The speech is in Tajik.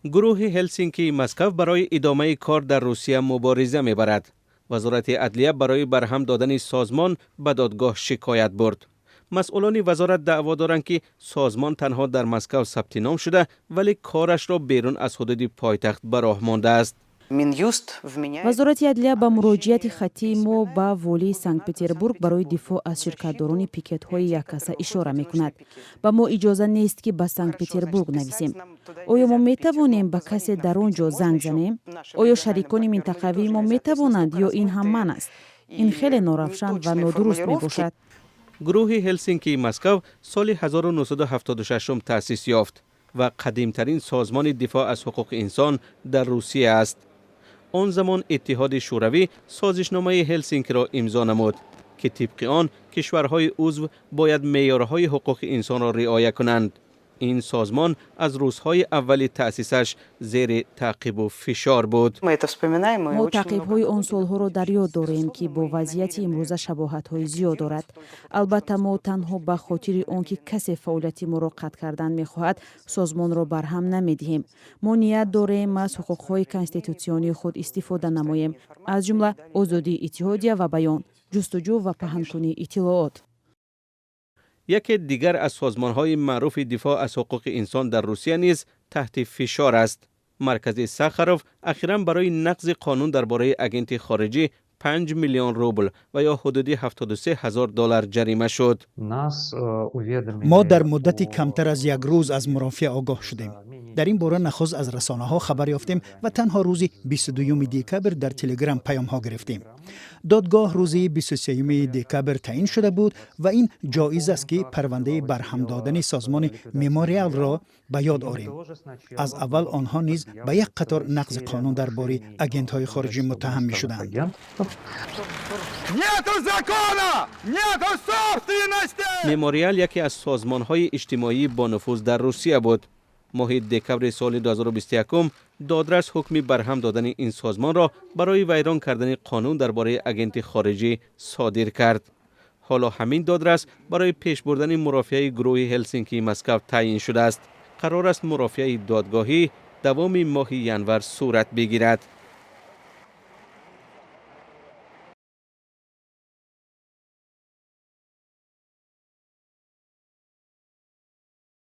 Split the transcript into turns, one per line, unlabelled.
Гурӯҳи Ҳелсинкии Москав барои идомаи кор дар Русия мубориза мебарад. Вазорати адлия барои барҳам додани созмон ба додгоҳ шикоят бурд. Масъулони вазорат даъво доранд, ки созмон танҳо дар Москав сабти ном шуда, вале корашро берун аз ҳудуди пойтахт ба роҳ мондааст.
Минюст вменяет
Вазорати адлия ба муроҷиати хаттии мо ба волии Санкт-Петербург барои дифоъ аз ширкатдорони пикетҳои яккаса ишора мекунад. Ба мо иҷоза нест, ки ба Санкт-Петербург нависем. Оё мо метавонем ба касе дар он ҷо занг занем? Оё шарикони минтақавии мо метавонанд ё ин ҳам манъ аст? Ин хеле норавшан ва нодуруст мебошад.
Гурӯҳи Ҳелсинкии Москав соли 1976 таъсис ёфт ва қадимтарин созмони дифоъ аз ҳуқуқи инсон дар Русия аст. Он замон Иттиҳоди Шӯравӣ созишномаи Ҳелсинкиро имзо намуд, ки тибқи он кишварҳои узв бояд меъёрҳои ҳуқуқи инсонро риоя кунанд. Ин созмон аз рӯзҳои аввали таъсисаш зери таъқибу фишор буд.
Мы это вспоминаем и
Мо
очень много
таъқибҳои он солҳоро дар ёд дорем, ки бо вазъияти имрӯза шабоҳатҳои зиёд дорад. Албатта, мо танҳо ба хотири он ки касе фаъолияти моро қатъ кардан мехоҳад, созмонро барҳам намедиҳем. Мо ният дорем аз ҳуқуқҳои конститутсионии худ истифода намоем, аз ҷумла озодии иттиҳодия ва баён, ҷустуҷӯ ва паҳнкунии иттилоот.
Яке дигар аз созмонҳои маъруфи дифоъ аз ҳуқуқи инсон дар Русия низ таҳти фишор аст. Маркази Сахаров ахиран барои нақзи қонун дар бораи агенти хориҷӣ 5 миллион рубл ва ё ҳудуди 73 ҳазор доллар ҷарима шуд.
Нас уведомили
Мо дар муддати камтар аз як рӯз аз мурофиа огоҳ шудем. Дар ин бора нахуст аз расонаҳо хабар ёфтем ва танҳо рӯзи 22 декабр дар Телеграм паёмҳо гирифтем. Додгоҳ рӯзи 23 декабр таъин шуда буд ва ин ҷоиз аст, ки парвандаи барҳам додани созмони Мемориалро ба ёд орем. Аз аввал онҳо низ ба як қатор нақзи қонун дар бораи агентҳои хориҷӣ муттаҳам мешуданд.
Нету закона! Нету собственности!
Мемориал яке аз созмонҳои иҷтимоии бонуфуз дар Русия буд. Моҳи декабри соли 2021 додрас ҳукми барҳам додани ин созмонро барои вайрон кардани қонун дар бораи агенти хориҷӣ содир кард. Ҳоло ҳамин додрас барои пеш бурдани мурофиаи гурӯҳи Ҳелсинкии Москав таъин шудааст. Қарор аст мурофиаи додгоҳӣ давоми моҳи январ сурат бигирад.